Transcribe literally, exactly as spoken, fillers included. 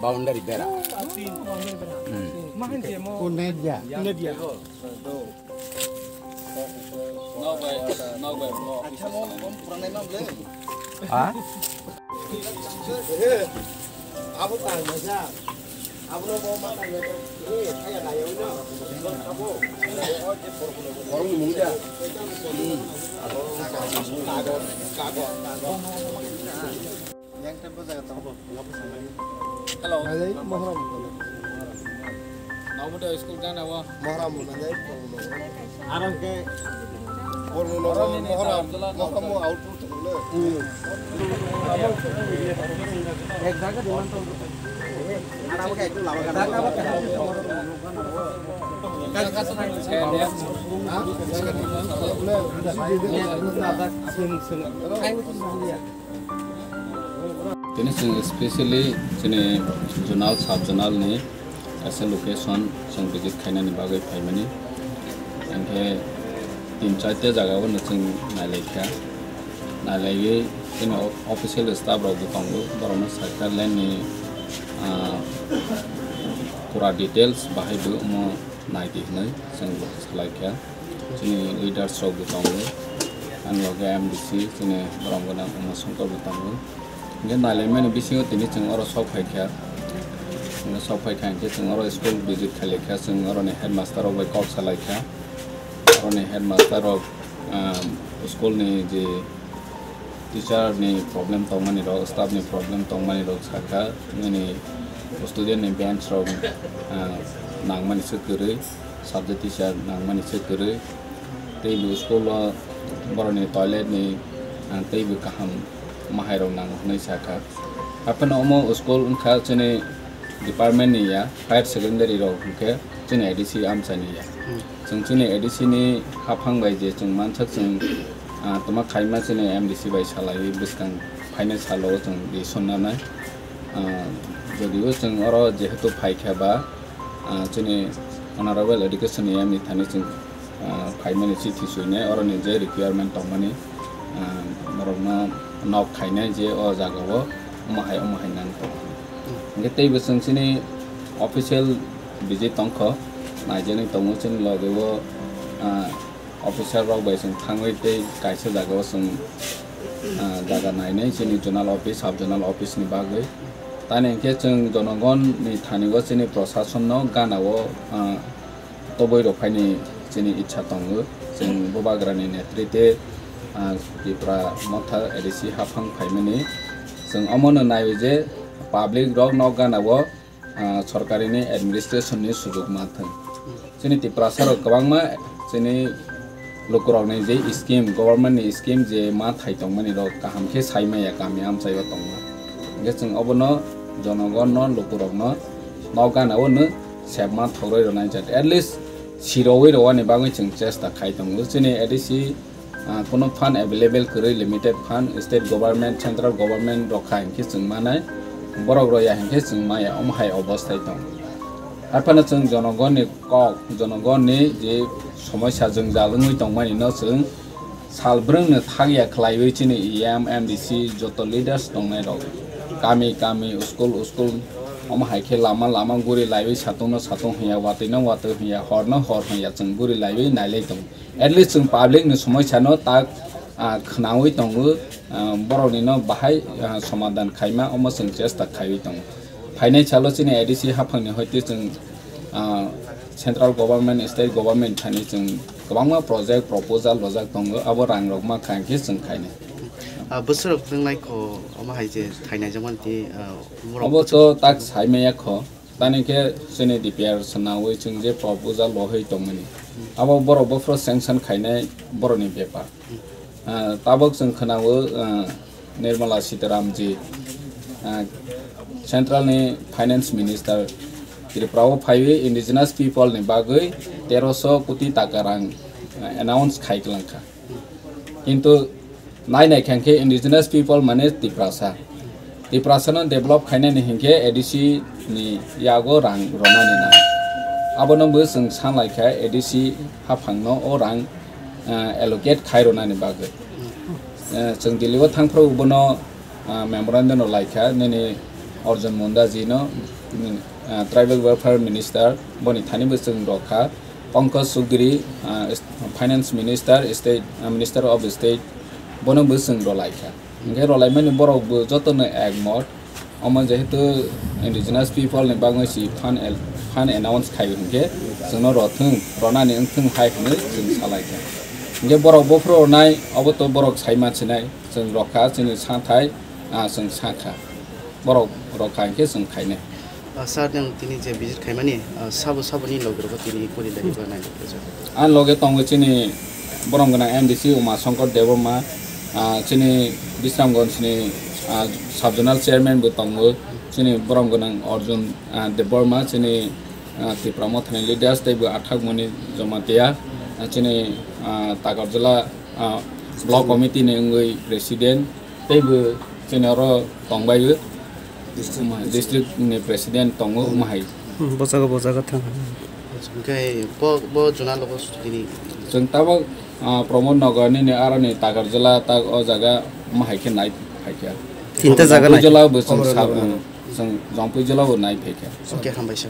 Boundary bera. Hmm. Ko net ya? Net ya. Ha? Hello. Alai, Mohram. Naobuda school gana wa. Mohram, alai, Mohram. Arang ke. Mohram, Mohram, Mohram, output. Ek jaga diman to. Tini chwng specially chini zonal, sub zonal ni kaisa location chwng visit khainani bagwi phaimani. Hinkhe tin charta jaga o no chwng nailaikha. Nailaiwi chini o-, official staff rok bo tongo, borokno sakha land ni, ah, pura details bahai bo omo nai di hinwi chwng bo salaikha. Chini leaders rok bo tongo, ani loge M D C, chini borom gwnang Uma Shankar bo tongo. Hinkhe nailaimani bisingo tini chwng oro sok phaikha. Hinkhe sok phaikha hinkhe chwng oro school visit khailaikha, chwng oroni headmaster rok bai kok salaikha. Oroni headmaster rok, ah, school ni je teacher ni problem tongmani rok, staff ni problem tongmani rok sakha, nini student ni bench rok, ah, nangmani se kwrwi, subject teacher nangmani se kwrwi, tei bo school o borokni toilet ni, ah, tei bo kaham mahai rok nango hinwi sakha. Haphano omo school wngkha chini department ni ya, higher secondary rok hinkhe chini A D C amchaini ya. Hmm. Chwng chini A D C ni haphang bai je chwng mansak chwng, ah, toma khaima chini M D C bai salaiwi bwskang phainai salo chwng decision nanai. Ah, jodio chwng oro jehetu phaikha ba, ah, chini Honorable Education ni M ni thani chwng, ah, phaimani chithi suinai, oroni je requirement tongmani, ah, borokno nok khainai je o jagao omo hai, omo hai nang tongo. Hinkhe teibo chwng chini official visit tongkho, naijaknai tongo chini logeo, ah, officer rok bai chwng thangwi tei kaisa jagao chwng, ah, jaga nainai chini zonal office, sub zonal office ni bagwi. Tani hinkhe chwng jonogon ni thani o chini prosason no gana o, ah, toboi rok phaini chini ichha tongo. Chwng Bubagrani netrite, ah, Tipra Motha A D C haphang phaimani. Chwng omono naiwi je public rok nok gana o, ah, sorkari ni administration ni sujuk manthwng. Chini Tiprasa rok kwbangma chini lukurokni je scheme, government ni scheme je ma thai tongmani rok kaham khe sai maya kami amchai o tongma. Hinkhe chwng obono jonogon no lukurokno nok gana o no sebma thogroi rwnai jat. At least sirogwi rwani bagwi chwng chesta khai tongo. Chini A D C, ah, kuno fund available kwrwi, limited fund, state government, central government rok kha hinkhe chwng manai, borok rok ya hinkhe chwng maya, omo hai obosthai tong. Haphano chwng jonogonni kok, jonogonni je somosa jwngjal wngwi tongmani no chwng sal brwngno thakya khlaiwi chini E M, M D C joto leaders tongnai rok kami kami, school school, omo hai khe lama lama guri laiwi satungno satung hwnya, watwino watwi hwnya, horno hor hwnya chwng guri laiwi nailai tongo. At least chwng public ni somosa no tak, ah, khwnawi tongo, ah, borok ni no bahai, ah, somadan khaima omo chwng chesta khaiwi tongo. Phainai salo chini A D C haphang ni hoite chwng, ah, central government, state government thani chwng kwbangma project proposal rojak tongo, abo rang rok ma kha hinkhe chwng khainai. Ah, bwswk rok wngnai kho omo hai je thainai jagmani twi, ah, borok Obo to tak sai maya kho. Tani khe chini D P R swnawi chwng je proposal rohoi tongmani, abo borok bophuru sanction khainai borokni bepar. Ah, tabuk chwng khwnao, ah, Nirmala Sitaram ji, ah, Central ni Finance Minister Tripura o phaiwi indigenous people ni bagwi teroso koti taka rang, ah, announce khai kwlangkha. Kintu nai nai khe hinkhe indigenous people mane Tiprasa. Tiprasa no develop khainani hinkhe A D C ni yago rang ronani nang. Abono bo chwng sanlaikha A D C haphangno o rang ah, allocate khai rwnani bagwi. Ah, chwng Delhi o thangphuru bono, ah, memorandum rw laikha nini Arjun Munda ji no, ah, Tribal Welfare Minister, boni thani bo chwng rokha. Pankaj Chaudhary, ah, Finance Minister, State, ah, Minister of State, bono bo chwng rw laikha. Hwnkhe rw laimani borok bo jotono ekmot. Omo jehetu indigenous people ni bagwi si fund el-, fund announce khai hwnkhe chwngno rw thwng, rwnani wng thwng hai hwnwi chwng salai kha. Hwnkhe borok bophuru rwnai, obo to borok sai mansinai, chwng rokha, chini sathai, ah, chwng sakha. Borok rokha hwnkhe chwng khainai. Ah, sir, nwng tini je visit khaimani, ah, sabo saboni loge rokbo tini kori dani ba nai rok. Ang loge tongo chini borom gwnang M D C Uma Shankar Debbarma, ah, chini Bisramganj ni, ah, sub zonal chairman bo tongo, chini borom gwnang Arjun, ah, Debbarma, chini, ah, Tipra Mothani leaders tei bo Athakmoni Jamatia, ah, chini, ah, Takarjala, ah, block committee ni wngwi president, tei bo chini oro tongbaio, district ni president tongo, omo hai. Hmm, bwchago, bwchago thang. Hwnkhe bo, bo juna logo tini. Chwng tabok, ah, Pramod Nagar nini aroni Takarjala tak o jaga omo hai khe nai phaikha. Tinta jaga nai. Jala bo chwng sab-, chwng Jampui jala bo nai phaikha. Hwnkhe hambai sir.